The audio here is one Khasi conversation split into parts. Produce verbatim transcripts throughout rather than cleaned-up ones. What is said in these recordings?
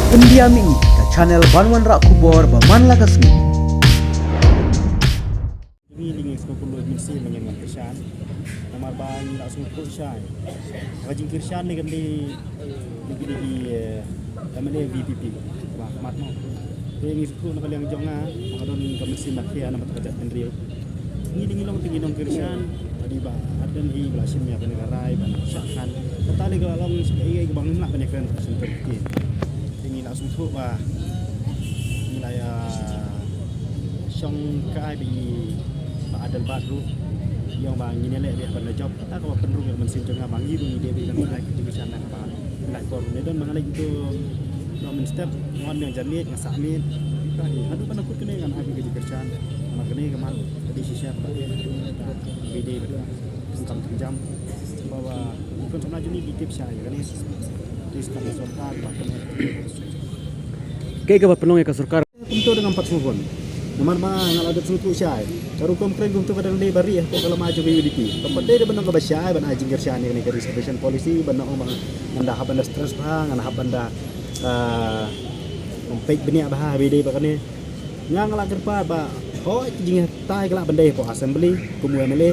India Mihmih, ka channel ban wanrah khubor ba man la ka sngi. Ngi dang sngewthuh lut mynsiem ba ngin wan kyrshan. Namar ba ngi la sngewthuh shai ba ka jingkyrshan ne kan dei, ne kan dei, eh, M L A V P P ba khmat noh. Te ngi sngewthuh na ka liang jong nga, nga don ka mynsiem ba khia namar ka jaitbynriew. Ngi dang ngi long te ngi nongkyrshan, ba dei ba hadien hi ba la shim ïa kane ka rai ban shah khan. Kata lei ka la long sha kaei kaei kaba ngim lah ban ïakren ha ka shyntur ki. Te ngi la sngewthuh ba ngi la ïa shong kai ba i Bah Adelbert ruh, ïa ba ngin ïaleh beit ban da jop. Kata kaba pynrung ïa ka mynsiem jong nga ba ngi ruh ngi dei beit ban ai ka jingkyrshan na kaba lai por. Ne don ba nga leit to, to mynstep, nga wan biang janmiet, nga sah miet. Haduh ban da kut kane ngan ai ka jingkyrshan. Namar kane ka mat ka dei shisha kaba eh, ba dei ba ka kam kam jam. Ba ba, ba kon sona juni ki tip sha ïa kane. Dei shisha ka sorkar ba kane. Kaei kaba pynlong ïa ka sorkar? Kumto dang ngam pat sngewbha. Namar ba nga la dep sngewthuh shai. Ka rukom kren kumto ka dang dei ba rieh hapoh ka lama jong ka U D P. Kam pat dei ban long kaba shai ban ai jingkyrshan ïa kane ka reservation policy ban ong ba ngan da hap ban da stress bha, ngan hap ban da, ah, peit bniah bha ha ba dei ba kane. Nga nga la kyrpad ba hooid ka jingbatai ka lah ban dei hapoh assembly kum u M L A.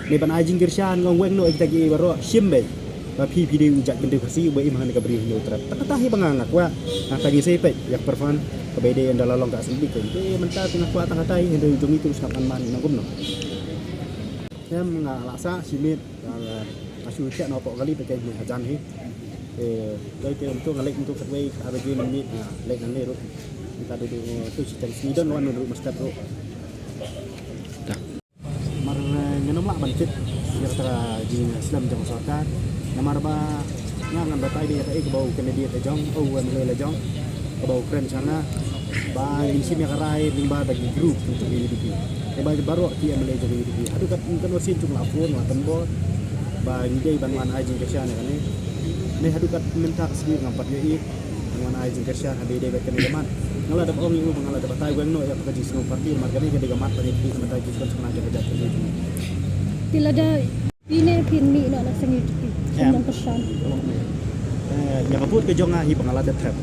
Ne ban ai jingkyrshan nga ong weng noh ïa kita kiei baroh shim beit. Ba phi phi dei u jaitbynriew Khasi uba im ha kane ka bri Hynñiewtrep. Te kata hi ba nga nga kwah. Nga tang ïa sei peit ïa ka performance kaba dei ynda la long ka assembly ka. Te mynta te nga kwah tang kata hi hynrei jong ngi tu sngap man man na kumno. Em nga la sah shi miet, nga, nga shu thiah noh hapoh kali peit ka hi hajan hi. Te dei te kumto nga leit kumto katwei ar baje minit nga leit nangne ruh. Mynta duh duh tu shi teng sngi don wan ruh mynstep ruh. Mar, eh, ngin ym lah ban tip ïa kata ka jingslem jong ka sorkar. Namar ba nga ngan batai beit ïa kaei kaba u candidate la jong, u M L A la jong, kaba u kren sha nga ba ngin shim ïa ka rai lyngba da ki group jong ka U D P. Te ba baroh ki M L A jong ka U D P haduh kat kan wan sien jong la phone la pynbor ba ngi dei ban wan ai jingkyrshan ïa kane. Ne haduh kat mynta ka sngi ngam pat ïohi. Ngan ai jingkyrshan ha ba dei bad kane ka mat. Nga la dep ong ïa u ba nga la dep batai weng noh ïa ka jingsngew party, namar kane ka dei ka mat ba dei ka mat ka jingkyrshan sha ka jaitbynriew. Te lada phi ne phin mih noh na seng U D P, em, nongkyrshan. Eh, ïa ka vote ka jong nga hi ba nga la dep thep.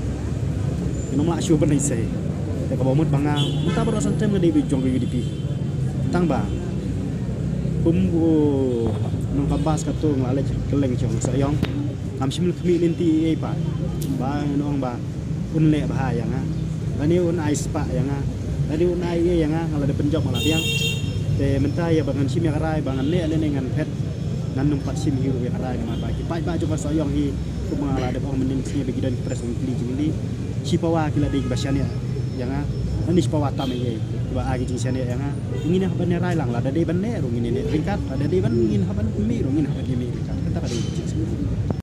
Ngam lah shuh ban ai sei. Te kaba mut ba nga mynta baroh san term nga dei ba jong ka U D P. Tang ba kum u nongkambas katto nga la leit kylleng jong Sohiong. Ngam shym la khmih lynti ei ei pat. Ba ngan ong ba un leh bha ïa nga, lane un ai spah ïa nga, lane un ai ei ïa nga, nga la dep pynjop nga la biang. Te mynta ïa ba ngan shim ïa ka rai ba ngan neh lane ngan phet, ngan nym pat shim hi ruh ïa ka rai namar ba ki paidbah jong ka Sohiong hi, kumba nga la dep ong mynnin sngi ba ki don ki press ba ngi kylli jingkylli. Shi pawa ki la dei kiba shaniah ïa nga, lane shi pawa tam ei ei kiba ai ki jingshaniah ïa nga. Ngin hap ban ïa rai lang, lada dei ban neh ruh ngin ïa neh ryngkat, lada dei ban ngin hap ban mih ruh ngin hap ban ïa mih ryngkat. Kata ka dei ka jingsngew.